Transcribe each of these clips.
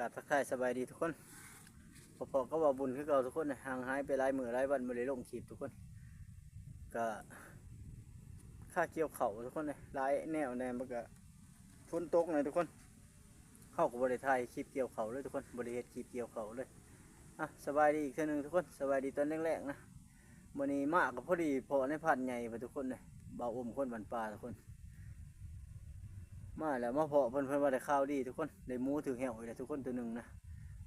ກະທັກທາຍສະບາຍດີທຸກຄົນ ພໍ້ກັບບ່າວບຸນຄືເກົ່າທຸກຄົນເອີຍ. ຫ່າງຫາຍໄປຫຼາຍມື້ຫຼາຍວັນບໍ່ໄດ້ລົງຄລິບທຸກຄົນ ກະຄາກ່ຽວເຂົ້າທຸກຄົນເອີຍ ຫຼາຍແນວແດ່ ມັນກະຝົນຕົກນະທຸກຄົນ ເຮົາກໍບໍ່ໄດ້ຖ່າຍຄລິບກ່ຽວເຂົ້າເລີຍທຸກຄົນ ບໍ່ໄດ້ເຮັດຄລິບກ່ຽວເຂົ້າເລີຍ. ອ່ະ ສະບາຍດີອີກເທື່ອໜຶ່ງທຸກຄົນ ສະບາຍດີຕອນແລງໆນະ. ມື້ນີ້ມາກໍພໍດີພໍ້ນາຍພານໃຫຍ່ໄປທຸກຄົນເອີຍ ບ່າວອົມຄົນບ້ານປ່າທຸກຄົນ ມາແລ້ວມາພໍ້ເພິ່ນ ເພິ່ນວ່າໄດ້ຂ່າວດີທຸກຄົນ ໄດ້ໝູຖືກແຮ້ວອີກແລ້ວທຸກຄົນ ໂຕໜຶ່ງນະ.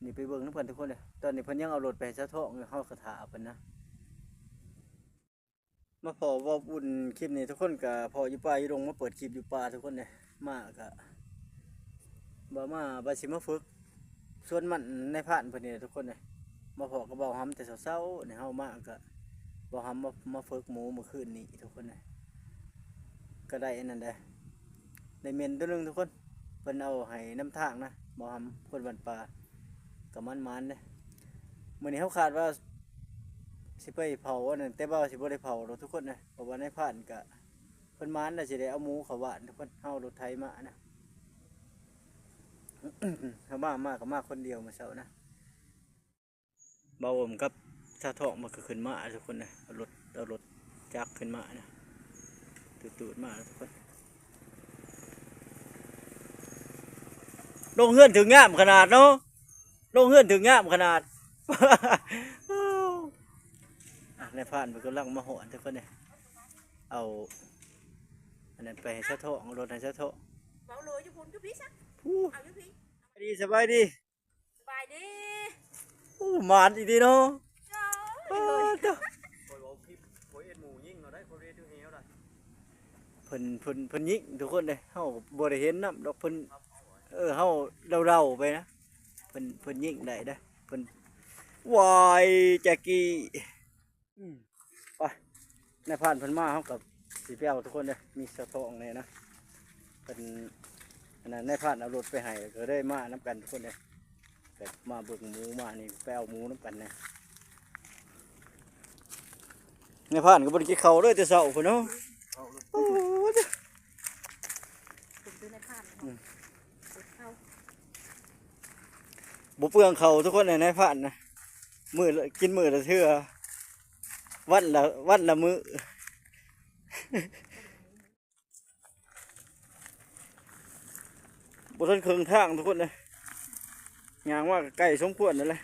ນີ້ໄປເບິ່ງນຳກັນທຸກຄົນເອີຍ ຕອນນີ້ເພິ່ນຍັງເອົາລົດໄປໃຫ້ຊາວທອງຢູ່ ເຮົາກໍຖ້າເພິ່ນນະ. ມາພໍ້ບ່າວບຸນຄລິບນີ້ທຸກຄົນ ກໍພໍ້ຢູ່ປ່າຢູ່ດົງ ມາເປີດຄລິບຢູ່ປ່າທຸກຄົນເອີຍ. ມາກໍ ບ່າວມາ ວ່າຊິມາຝຶກສວນມັນນາຍພານເພິ່ນນີ້ແຫຼະທຸກຄົນເອີຍ. ມາພໍ້ກັບບ່າວຫຳແຕ່ເຊົ້າໆນີ້ ເຮົາມາກໍ ບ່າວຫຳມາ ມາຝຶກໝູມື້ຄືນນີ້ທຸກຄົນເອີຍ ກໍໄດ້ອັນນັ້ນແດ່ ໄດ້ເໝັນໂຕໜຶ່ງທຸກຄົນ ເພິ່ນເອົາໃຫ້ນຳທາງນະ ບ່າວຫຳຄົນບ້ານປ່າ ກໍໝານໆເດ້. ມື້ນີ້ເຮົາຄາດວ່າຊິໄປເຜົາອັນນັ້ນ ແຕ່ວ່າຊິບໍ່ໄດ້ເຜົາດອກທຸກຄົນເອີຍ ເພາະວ່ານາຍພານກໍ ເພິ່ນມານແລ້ວ ຊິໄດ້ເອົາໝູເຂົ້າບ້ານທຸກຄົນ ເຮົາລົດໄຖມານະ ເຮົາມາ ມາກໍມາຄົນດຽວມື້ເຊົ້ານະ. ບ່າວອົມກັບຊາວທອງມັນກໍຂຶ້ນມາທຸກຄົນນະ ເອົາລົດ ເອົາລົດຈັກຂຶ້ນມານະ ຕູດໆມາທຸກຄົນ. ລົງເຮືອນຖືກຍາມຂະໜາດເນາະ ລົງເຮືອນຖືກຍາມຂະໜາດ. ອ່ະ ນາຍພານເພິ່ນກຳລັງມາຮອດທຸກຄົນເອີຍ ເອົາອັນນັ້ນໄປໃຫ້ຊາວທອງ ເອົາລົດໃຫ້ຊາວທອງ. ເວົ້າໂລຢູ່ພຸ້ນ ຢູ່ພີ້ຊະ ຜູ້ ເອົາຢູ່ພີ້. ສະບາຍດີ ສະບາຍດີ ສະບາຍດີ. ໂອ້ ໝານອີ່ຫຼີເນາະ ໂອ້ຍ ໂທ້ ຂ້ອຍເວົ້າຄລິບ ຂ້ອຍເອັດໝູຍິງເອົາໄດ໋ ຂ້ອຍເຮັດຢູ່ເຫວໄດ໋. ເພິ່ນ ເພິ່ນ ເພິ່ນຍິງທຸກຄົນເດ້ ເຮົາກໍບໍ່ໄດ້ເຫັນນຳດອກ ເພິ່ນ ເອີ ເຮົາເດົາໆໄປນະ ເພິ່ນ ເພິ່ນຍິງໄດ້ເດ້ ເພິ່ນ ວາຍ ແຈັກກີ້. ອືມ ໄປ ນາຍພານເພິ່ນມາ ເຮົາກໍຊິໄປເອົາທຸກຄົນເດີ ມີສະທ້ອງແດ່ນະ ເພິ່ນ ອັນນັ້ນ ນາຍພານເອົາລົດໄປໃຫ້ ກໍເລີຍມານຳກັນທຸກຄົນເດີ ແບບມາເບິ່ງໝູມານີ້ ໄປເອົາໝູນຳກັນນະ. ນາຍພານກໍບໍ່ໄດ້ກິນເຂົ້າເລີຍແຕ່ເຊົ້າພຸ້ນເນາະ ໂອ້ຍ ເປັນນາຍພານເນາະ ອືມ ບໍ່ເປືອງເຂົ້າທຸກຄົນເອີຍ ນາຍພານນະ ມື້ລະ ກິນມື້ລະເທື່ອ ວັນລະ ວັນລະມື້ ບໍ່ທັນເຄິ່ງທາງທຸກຄົນເອີຍ ຍ່າງມາກໍໄກສົມຄວນນັ້ນແຫຼະ.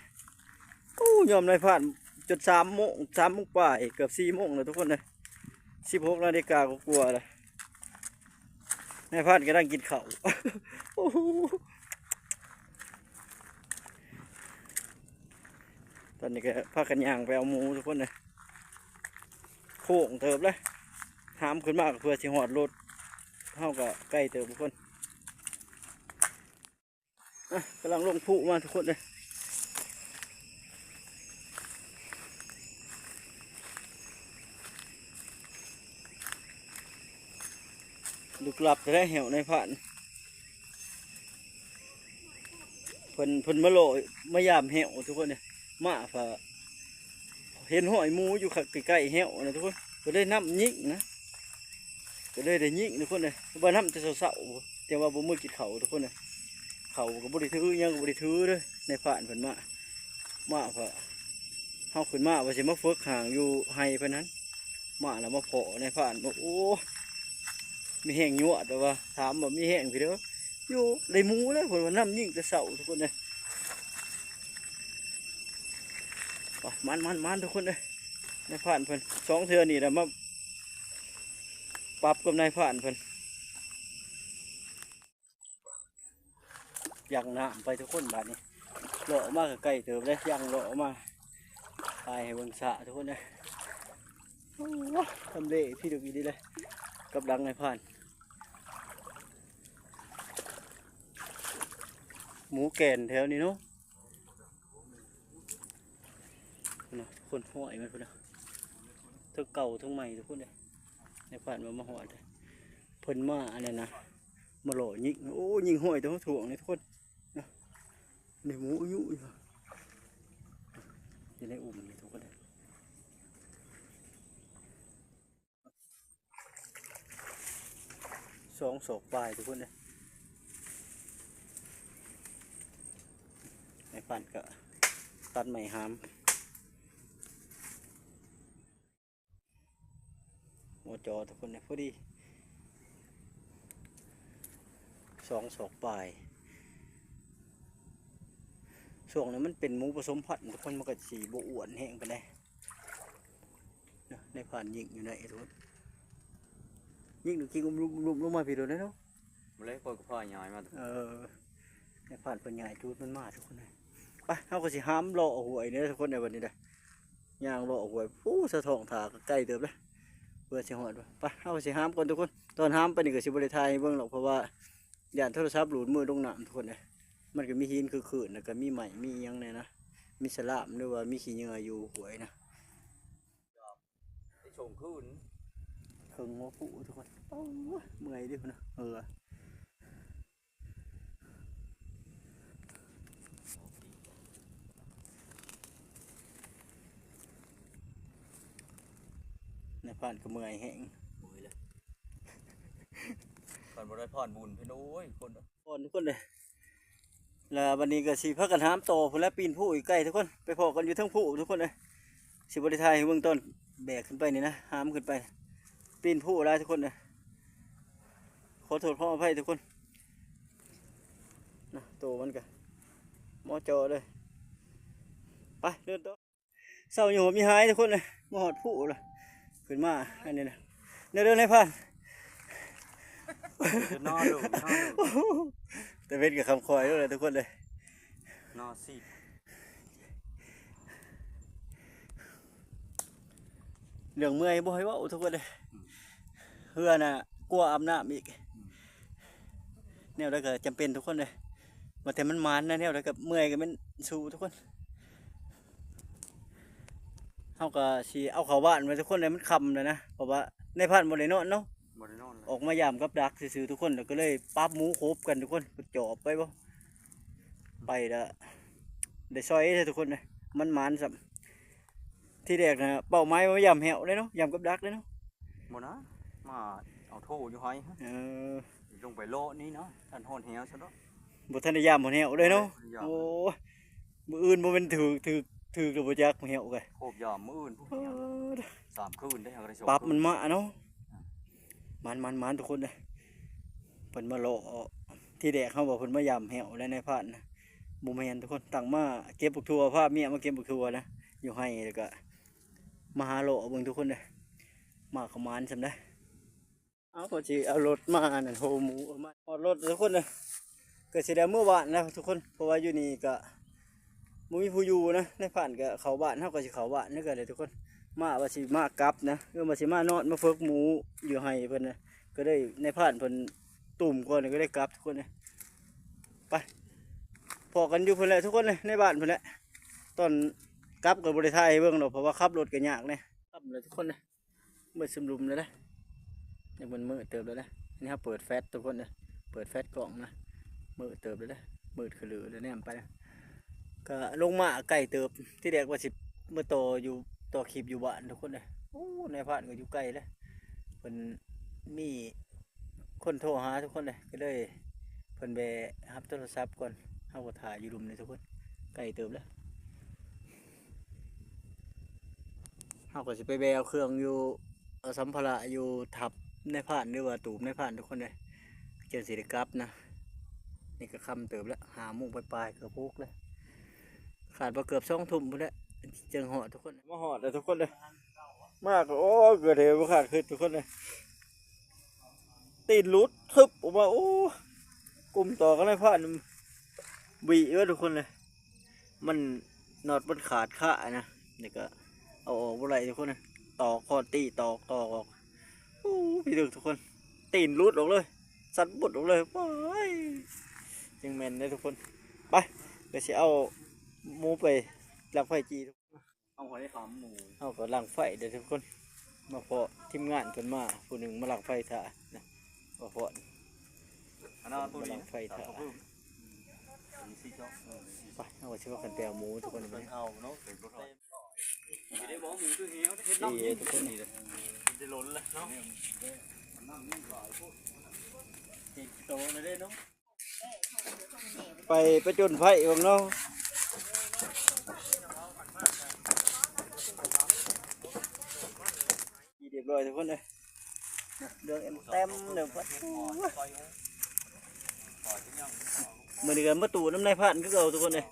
ໂອ້ ຍອມນາຍພານຈົນສາມໂມງ ສາມໂມງປາຍ ເກືອບສີ່ໂມງແລ້ວທຸກຄົນເອີຍ ສິບຫົກນາລິກາກວ່າໆແລ້ວ. ນາຍພານກຳລັງກິນເຂົ້າ ໂອ້ໂຫ ຕອນນີ້ກໍພາກັນຍ່າງໄປເອົາໝູທຸກຄົນເອີຍ ໂຄ້ງເຕີບເລີຍ ຫາມຂຶ້ນມາກໍເພື່ອຊິຮອດລົດ ເຮົາກໍໄກເຕີບທຸກຄົນ. ອ່ະ ກຳລັງລົງພູມາທຸກຄົນເອີຍ ລຶກລັບແທ້ແຮ້ວນາຍພານ ເພິ່ນ ເພິ່ນມາເລາະມາຢາມແຮ້ວທຸກຄົນເອີຍ ມາພະ ເຫັນຮອຍໝູຢູ່ໃກ້ໆແຮ້ວນະທຸກຄົນ ກໍເລີຍນຳຍິງນະ ກໍເລີຍໄດ້ຍິງທຸກຄົນເອີຍ ວ່ານຳແຕ່ເຊົ້າໆ ແຕ່ວ່າບໍ່ມື້ກິນເຂົ້າທຸກຄົນເອີຍ ເຂົ້າກໍບໍ່ໄດ້ຖື ຫຍັງກໍບໍ່ໄດ້ຖືເດີ ນາຍພານເພິ່ນມາ ມາພະ ເຮົາຂຶ້ນມາວ່າຊິມາຝຶກຫາງຢູ່ໄຮ່ເພິ່ນຫັ້ນ ມາແລ້ວມາພໍ້ນາຍພານ ໂອ້ ມີແຮງຍວດ ແຕ່ວ່າຖາມວ່າມີແຮງພີ້ເດີ ຢູ່ໄດ້ໝູແລ້ວ ເພິ່ນວ່ານຳຍິງແຕ່ເຊົ້າທຸກຄົນເອີຍ. ມານໆໆ ທຸກຄົນເອີຍ ນາຍພານເພິ່ນ ສອງເທື່ອນີ້ແຫຼະມາປັບກັບນາຍພານເພິ່ນ. ຍ່າງນ້ຳໄປທຸກຄົນ ບາດນີ້ເລາະມາກໍໄກເຕີບເດ້ ຍ່າງເລາະມາ ຖ່າຍໃຫ້ເບິ່ງສະທຸກຄົນເອີຍ. ໂອ້ ທຳເລທີ່ດຶກອີ່ຫຼີເດ້ ກັບຫຼັງນາຍພານ ໝູແກ່ນແຖວນີ້ເນາະ. ພຸ້ນນະ ຄົນຫ້ອຍມັນພຸ້ນນະ ທັງເກົ່າທັງໃໝ່ທຸກຄົນເອີຍ ໃນຜ່ານມາ ມາຮອດເດ້ ເພິ່ນມາອັນນັ້ນນະ ມາຫຼໍ່ຍິງ ໂອ້ ຍິງຫ້ອຍແຕ່ຫົວຖ້ວງນີ້ທຸກຄົນນະ ນີ້ໝູອາຍຸຢູ່ ຢູ່ໃນອຸ່ມນີ້ທຸກຄົນເອີຍ. ສອງສອກປາຍທຸກຄົນເອີຍ ເ ປານກະຕັດໄມ້ຫາມ ຫົວຈອທຸກຄົນເດ້ ພໍດີສອງສອກປາຍ. ຊ່ວງນີ້ມັນເປັນໝູປະສົມພັນທຸກຄົນ ມັນກະຊິບໍ່ອ້ວນແຮງປານໃດເນາະ. ນາຍພານຍິງຢູ່ໃນທຸກຄົນ ຍິງລູກກິງອຸ້ມລຸມໆ ລົງມາພີ້ໂດນເນາະ. ບໍ່ເລີຍ ຂ້ອຍກໍພາຍາຍມາ. ເອີ ນາຍພານເພິ່ນຍາຍຈູດມັນມາທຸກຄົນເອີຍ. ໄປ ເຮົາກໍຊິຫາມເລາະຫ້ວຍເດີທຸກຄົນເດີ ບັດນີ້ເດີ ຍ່າງເລາະຫ້ວຍ ໂອ້ ສະທ້ອງຖ້າກໍໄກເຕີບເດີ ເພື່ອຊິຮອດ. ໄປ ເຮົາກໍຊິຫາມກ່ອນທຸກຄົນ. ຕອນຫາມໄປນີ້ກໍຊິບໍ່ໄດ້ຖ່າຍໃຫ້ເບິ່ງດອກ ເພາະວ່າຢ້ານໂທລະສັບຫຼຸດມືລົງນ້ຳທຸກຄົນເອີຍ. ມັນກໍມີຫີນຄືນໆ ແລ້ວກໍມີໄມ້ມີຫຍັງແດ່ນະ ມີສະຫຼາມ ຫຼືວ່າມີຂີ້ເຫຍື້ອຢູ່ຫ້ວຍນະ. ໄປສົ່ງຄືນ ເຄິ່ງຫົວຜູ້ທຸກຄົນ. ໂອ້ຍ ເມື່ອຍເດ້ພຸ້ນນະ ເອີ. ນາຍພານກໍເມື່ອຍແຮງ ເມື່ອຍແລ້ວ ຄັນບໍ່ໄດ້ພານບຸນເພິ່ນ ໂອ້ຍ ຄົນ ກ່ອນທຸກຄົນເດີ. ແລ້ວບັດນີ້ກໍຊິພາກັນຫາມຕໍ່ພຸ້ນແຫຼະ ປີນພູອີກໄກທຸກຄົນ ໄປພໍ້ກັນຢູ່ເທິງພູທຸກຄົນເອີຍ. ຊິບໍ່ໄດ້ຖ່າຍໃຫ້ເບິ່ງຕອນແບກຂຶ້ນໄປນີ້ນະ ຫາມຂຶ້ນໄປ ປີນພູຫຼາຍທຸກຄົນເອີຍ. ຂໍໂທດຂໍອະໄພທຸກຄົນນະ ໂຕມັນກະໝໍຈໍເລີຍ. ໄປເດີນຕໍ່. ເຊົ້າຢູ່ມີຫາຍທຸກຄົນເອີຍ ມາຮອດພູລະ ຂຶ້ນມາອັນນີ້ນະ ເດີນເດີນໃຫ້ຜ່ານ ນອນລົງ ນອນລົງ ຕາເວັນກໍຄ່ຳຄ່ອຍແລ້ວທຸກຄົນເອີຍ ນອນຊິ. ເລື່ອງເມື່ອຍບໍ່ໃຫ້ເວົ້າທຸກຄົນເອີຍ ເຮືອນະ ກົວອາບນ້ຳອີກ ແນວໃດກໍຈຳເປັນທຸກຄົນເອີຍ. ວ່າແຕ່ມັນໝານນະ ແນວໃດກໍເມື່ອຍກໍແມ່ນສູ້ທຸກຄົນ. ເຮົາກໍຊິເອົາເຂົ້າບ້ານໄວ້ທຸກຄົນເອີຍ ມັນຄ່ຳແລ້ວນະ ເພາະວ່ານາຍພານບໍ່ໄດ້ນອນເນາະ ບໍ່ໄດ້ນອນເລີຍ ອອກມາຢາມກັບດັກຊື່ໆທຸກຄົນ ແລ້ວກໍເລີຍປັບໝູຄົບກັນທຸກຄົນ ຈອບໄປບໍ່ ໄປລະໄດ້ຊ່ອຍເດ້ທຸກຄົນເອີຍ ມັນໝານຊ້ຳ. ທີແລກນະ ເປົ້າໝາຍວ່າຢາມແຫ້ວເດ້ເນາະ ຢາມກັບດັກເດ້ເນາະ ບໍ່ນະ ມາເອົາໂທຢູ່ໄຮ່ ເອີ ລົງໄປເລາະນີ້ນະ ອັນຮອດແຫ້ວຊະເນາະ ບໍ່ທັນໄດ້ຢາມຮອດແຫ້ວເດ້ເນາະ ບໍ່ໄດ້ຢາມ ໂອ້ ມື້ອື່ນບໍ່ແມ່ນຖືກ ຖືກ ຖືກແລ້ວບໍ່ຈັກແຫ້ວກະ ໂຄບຢາມມື້ອື່ນພຸ້ນ ເອີ ສາມຄືນເດ້ ເຮົາກໍໄດ້ສອງ ປັບມັນມາເນາະ ອືມ ໝານໆໆ ທຸກຄົນເດີ ເພິ່ນມາເລາະ ທີແລກເຮົາວ່າເພິ່ນມາຢາມແຫ້ວແລ້ວນາຍພານນະ ບໍ່ແມ່ນທຸກຄົນ ຕັ້ງມາເກັບບັກຖົ່ວ ພາເມຍມາເກັບບັກຖົ່ວນະ ຢູ່ໄຮ່ ແລ້ວກະ ມາຫາເລາະເບິ່ງທຸກຄົນເດີ ມາກໍໝານສ່ຳໃດ. ເອົາ ກໍຊິເອົາລົດມາອັນນັ້ນ ໂຮໝູ ເອົາມາຮອດລົດທຸກຄົນເດີ ກໍຊິໄດ້ເມືອບ້ານແລ້ວທຸກຄົນ ເພາະວ່າຢູ່ນີ້ກໍບໍ່ມີຜູ້ຢູ່ນະ ນາຍພານກໍເຂົ້າບ້ານ ເຮົາກໍຊິເຂົ້າບ້ານຄືກັນແຫຼະທຸກຄົນ. ມາວ່າຊິມາກັບນະ ເອີ ວ່າຊິມານອນມາຝຶກໝູຢູ່ໄຮ່ເພິ່ນນະ ກໍເລີຍນາຍພານເພິ່ນຕຸ້ມກ່ອນ ກໍເລີຍກັບທຸກຄົນເດີ. ໄປ ພໍ້ກັນຢູ່ພຸ້ນແຫຼະທຸກຄົນເດີ ໃນບ້ານພຸ້ນແຫຼະ. ຕອນກັບກໍບໍ່ໄດ້ຖ່າຍໃຫ້ເບິ່ງດອກ ເພາະວ່າຂັບລົດກໍຍາກແດ່ ຄ່ຳແລ້ວທຸກຄົນເດີ. ມືດຊຶມລຸມແລ້ວເດ້ ຍັງມັນມືດເຕີບແລ້ວເດ້. ອັນນີ້ເຮົາເປີດແຟລດທຸກຄົນເດີ ເປີດແຟລດກ້ອງນະ ມືດເຕີບແລ້ວເດ້ ມືດຂະລືແລ້ວ ແນມໄປ. ກະລົງມາໄກເຕີບ ທີແລກວ່າຊິມາຕໍ່ຢູ່ ຕໍ່ຄລິບຢູ່ບ້ານທຸກຄົນເດີ. ໂອ້ ນາຍພານກໍຢູ່ໄກເດ້ ເພິ່ນມີຄົນໂທຫາທຸກຄົນເດ້ ກໍເລີຍເພິ່ນແວ່ຮັບໂທລະສັບກ່ອນ. ເຮົາກໍຖ້າຢູ່ລຸ່ມນີ້ທຸກຄົນ ໄກເຕີບແລ້ວ. ເຮົາກໍຊິໄປແວ່ເອົາເຄື່ອງຢູ່ ເອົາສຳພາລະຢູ່ຖັບນາຍພານ ຫຼືວ່າຕູບນາຍພານທຸກຄົນເດີ ຈຶ່ງຊິໄດ້ກັບນະ. ນີ້ກໍຄ່ຳເຕີບແລ້ວ ຫ້າໂມງປາຍໆ ເກືອບຫົກແລ້ວ ຄາດວ່າເກືອບສອງທຸ່ມພຸ້ນແຫຼະ ຈຶ່ງຮອດທຸກຄົນ. ມາຮອດແລ້ວທຸກຄົນເດີ ມາກໍ ໂອ້ຍ ເກີດເຫດບໍ່ຄາດຄິດທຸກຄົນເດີ. ຕີນຫຼຸດຮຶບອອກມາ ໂອ້ ກຸມຕໍ່ກັນໃນພານ ບີເອີຍທຸກຄົນເອີຍ. ມັນ ນັອດມັນຂາດຄານະ ນີ້ກໍເອົາອອກບໍ່ໄດ້ທຸກຄົນເອີຍ. ຕອກ ຄອນຕີຕອກ ຕອກອອກ. ໂອ້ ພີ່ນ້ອງທຸກຄົນ ຕີນຫຼຸດອອກເລີຍ ສັນບົດອອກເລີຍ. ໂອ້ຍ ຍັງແມ່ນເດ້ທຸກຄົນ. ໄປ ໄປຊິເອົາໝູໄປຫຼັງໄຟຈີ່. ເອົາໄວ້ຖາມໝູ ເຮົາກໍຫຼັງໄຟເດີທຸກຄົນ. ມາພໍ້ທີມງານເພິ່ນມາ ຜູ້ໜຶ່ງມາຫຼັງໄຟຖ້ານະ ມາພໍ້ ອັນນັ້ນຕົວນີ້ ມາຫຼັງໄຟຖ້າ. ໄປ ເຮົາກໍຊິພາກັນໄປເອົາໝູທຸກຄົນ ໄປເອົາເນາະ. ໄດ້ບໍ່ໝູຕົວນີ້ເຮັດ ນີ້ທຸກຄົນ ໄດ້ລົ້ນແລ້ວເນາະ ເຕັມໂຕເລີຍເນາະ. ໄປປະຈົນໄພເບິ່ງເນາະ. ຄົນເອີຍ ເລື່ອງເຕັມເດີ ມື້ນີ້ກໍມາຕູນຳນາຍພານຄືເກົ່າທຸກຄົນເອີຍ.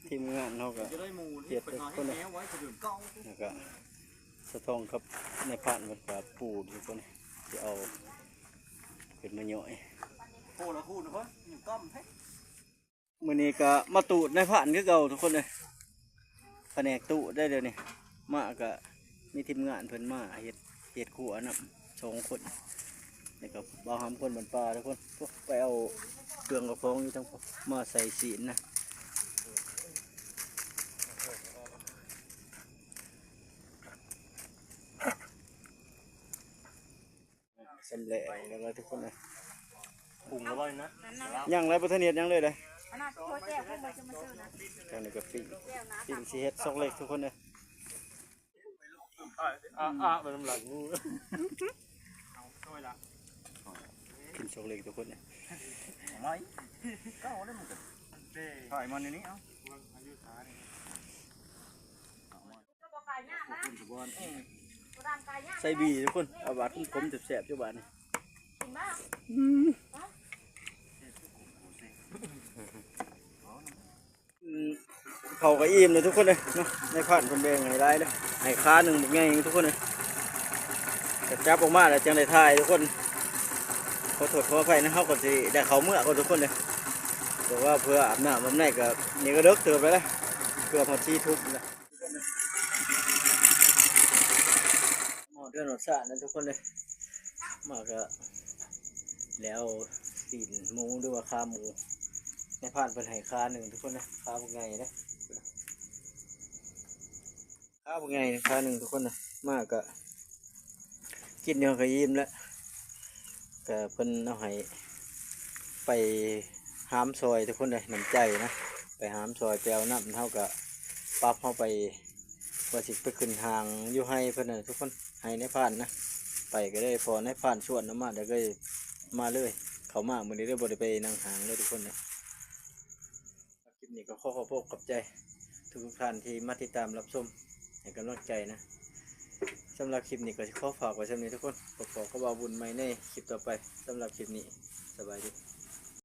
ທີມງານເຮົາກໍເຮັດທຸກຄົນເລີຍ ແລ້ວກໍສະທ້ອງກັບນາຍພານເພິ່ນກໍປູຢູ່ຄົນ ຊິເອົາເປັນມາຍ່ອຍ. ມື້ນີ້ກໍມາຕູນນາຍພານຄືເກົ່າທຸກຄົນເອີຍ ພະແນກຕູໄດ້ດຽວນີ້ ມາກໍມີທີມງານເພິ່ນມາເຮັດ ເຮັດຄົວນຳສອງຄົນ ແລ້ວກໍບ່າວຫຳຄົນບ້ານປ່າທຸກຄົນ ໄປເອົາເຄື່ອງເອົາຂອງຢູ່ທາງ ມາໃສ່ຊີ້ນນະ. ສຳເລັດແລ້ວທຸກຄົນເອີຍ ປຸງແລ້ວບໍ່ນີ້ນະ? ຍັງເລີຍ ບໍ່ທັນເຮັດຫຍັງເລີຍເດ້. ອັນນັ້ນໂທແຈ້ວ ເພິ່ນບໍ່ຈະມາຊື້ນະ. ທາງນີ້ກໍປີ້ງ ປີ້ງຊິເຮັດຊອກເລັກທຸກຄົນເອີຍ. ອ້າໆ ໄປນຳຫຼັງງູ ກິນຊອກເລັກທຸກຄົນເອີຍ. ເອົາໄວ້ ກໍເອົາໄດ້ ມັນກໍຖ່າຍມັນໃນນີ້ ເອົາ ໃສ່ບີ່ທຸກຄົນ ເອົາຫວານຂົມໆ ແຊບໆ ຢູ່ບາດນີ້. ອືມ ເຂົ້າກໍອີ່ມເລີຍທຸກຄົນເອີຍເນາະ ນາຍພານເພິ່ນແບ່ງໃຫ້ຫຼາຍເດີ ໃຫ້ຄາໜຶ່ງບັກໃຫຍ່ທຸກຄົນເອີຍ. ກະຈັບອອກມາແລ້ວຈັ່ງໄດ້ຖ່າຍທຸກຄົນ ຂໍໂທດຂໍອະໄພນະ ເຮົາກໍຊິໄດ້ເຂົ້າເມືອກ່ອນທຸກຄົນເອີຍ ເພາະວ່າເພື່ອອາບນ້ຳອາບໃນ ກໍນີ້ກໍເດິກເຕີບແລ້ວນະ ເກືອບຮອດສີ່ທຸ່ມແລ້ວ. ຮອດເຮືອນຮອດຊານແລ້ວທຸກຄົນເອີຍ ມາກໍແລ້ວ ຕີນໝູ ຫຼືວ່າຂາໝູ ນາຍພານເພິ່ນໃຫ້ຄາໜຶ່ງທຸກຄົນເອີຍ ຄາບັກໃຫຍ່ເດ້ ຄາບັກໃຫຍ່ຄາໜຶ່ງທຸກຄົນເອີຍ. ມາກໍກິນຢູ່ກໍອີ່ມແລ້ວ ກໍເພິ່ນເອົາໃຫ້ໄປຫາມຊ່ອຍທຸກຄົນເອີຍ ນ້ຳໃຈນະ ໄປຫາມຊ່ອຍ ໄປເອົານ້ຳ ເຮົາກໍປັບ ເຮົາໄປ ວ່າຊິໄປຂຶ້ນຫ້າງຢູ່ໄຮ່ເພິ່ນນະທຸກຄົນ ໄຮ່ນາຍພານນະ ໄປກໍໄດ້ ເພາະນາຍພານຊວນເຮົາມາ ແລ້ວກໍເລີຍມາເລີຍ ເຂົ້າມາມື້ນີ້ເລີຍບໍ່ໄດ້ໄປນັ່ງຫ້າງເລີຍທຸກຄົນເອີຍ. ຄລິບນີ້ກໍຂໍຂອບອົກຂອບໃຈທຸກໆທ່ານທີ່ມາຕິດຕາມຮັບຊົມໃຫ້ກຳລັງໃຈນະ. ສຳລັບຄລິບນີ້ກໍຊິຂໍຝາກໄວ້ສ່ຳນີ້ທຸກຄົນ ພົບພໍ້ກັບບ່າວບຸນໃໝ່ໃນຄລິບຕໍ່ໄປ. ສຳລັບຄລິບນີ້ ສະບາຍດີ.